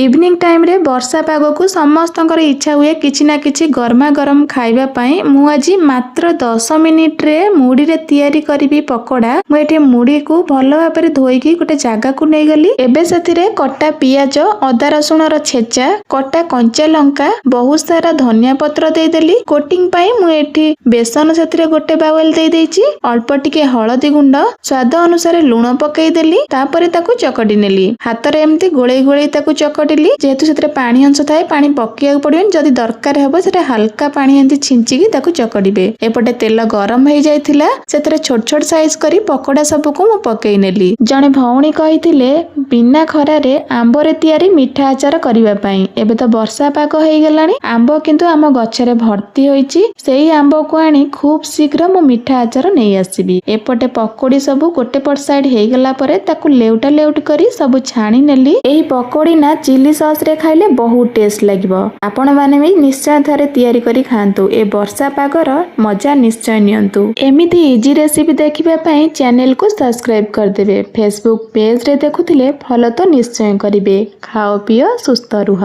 Evening ଟାଇମ୍ରେ ବର୍ଷା ପାଗକୁ ସମସ୍ତଙ୍କର ଇଚ୍ଛା ହୁଏ କିଛି ନା କିଛି ଗରମା ଗରମ ଖାଇବା ପାଇଁ। ମୁଁ ଆଜି ମାତ୍ର 10 ମିନିଟ୍ରେ ମୁଢ଼ିରେ ତିଆରି କରିବି ପକୋଡ଼ା। ମୁଁ ଏଠି ମୁଢ଼ିକୁ ଭଲ ଭାବରେ ଧୋଇକି ଗୋଟେ ଜାଗାକୁ ନେଇଗଲି। ଏବେ ସେଥିରେ କଟା ପିଆଜ, ଅଦା ରସୁଣର ଛେଚା, କଟା କଞ୍ଚା ଲଙ୍କା, ବହୁତ ସାରା ଧନିଆ ପତ୍ର ଦେଇଦେଲି। କୋଟିଂ ପାଇଁ ମୁଁ ଏଠି ବେସନ ସେଥିରେ ଗୋଟେ ବାଉଲ ଦେଇଦେଇଛି। ଅଳ୍ପ ଟିକେ ହଳଦୀ ଗୁଣ୍ଡ, ସ୍ୱାଦ ଅନୁସାରେ ଲୁଣ ପକେଇଦେଲି। ତାପରେ ତାକୁ ଚକଟି ନେଲି। ହାତରେ ଏମିତି ଗୋଳେଇ ଗୋଳେଇ ତାକୁ ଚକଟିଲି। ଯେହେତୁ ସେଥିରେ ପାଣି ଅଂଶ ଥାଏ, ପାଣି ପକେଇବାକୁ ପଡିବନି। ଯଦି ଦରକାର ହେବ, ସେଟା ହାଲକା ପାଣି ଏମିତି ଛିଞ୍ଚିକି ତାକୁ ଚକଟିବେ। ଏପଟେ ତେଲ ଗରମ ହେଇଯାଇଥିଲା। ସେଥିରେ ଛୋଟ ଛୋଟ ସାଇଜ କରି ପକୋଡା ସବୁକୁ ମୁଁ ପକେଇ ନେଲି। ଜଣେ ଭଉଣୀ କହିଥିଲେ ବିନା ଖରାରେ ଆମ୍ବରେ ତିଆରି ମିଠା ଆଚାର କରିବା ପାଇଁ। ଏବେ ତ ବର୍ଷା ପାଗ ହେଇଗଲାଣି, ଆମ୍ବ କିନ୍ତୁ ଆମ ଗଛରେ ଭର୍ତ୍ତି ହୋଇଛି। ସେଇ ଆମ୍ବକୁ ଆଣି ଖୁବ ଶୀଘ୍ର ମୁଁ ମିଠା ଆଚାର ନେଇ ଆସିବି। ଏପଟେ ପକୋଡି ସବୁ ଗୋଟେ ପଟ ସାଇଡ ହେଇଗଲା ପରେ ତାକୁ ଲେଉଟା ଲେଉଟ କରି ସବୁ ଛାଣି ନେଲି। ଏହି ପକୋଡି ନା ଚିଲି ସସ୍ ରେ ଖାଇଲେ ବହୁତ ଟେଷ୍ଟ ଲାଗିବ। ଆପଣମାନେ ବି ନିଶ୍ଚୟ ଥରେ ତିଆରି କରି ଖାଆନ୍ତୁ। ଏ ବର୍ଷା ପାଗର ମଜା ନିଶ୍ଚୟ ନିଅନ୍ତୁ। ଏମିତି ଇଜି ରେସିପି ଦେଖିବା ପାଇଁ ଚ୍ୟାନେଲକୁ ସବସ୍କ୍ରାଇବ କରିଦେବେ। ଫେସବୁକ୍ ପେଜରେ ଦେଖୁଥିଲେ ଫଲୋ ତ ନିଶ୍ଚୟ କରିବେ। ଖାଅ, ପିଅ, ସୁସ୍ଥ ରୁହ।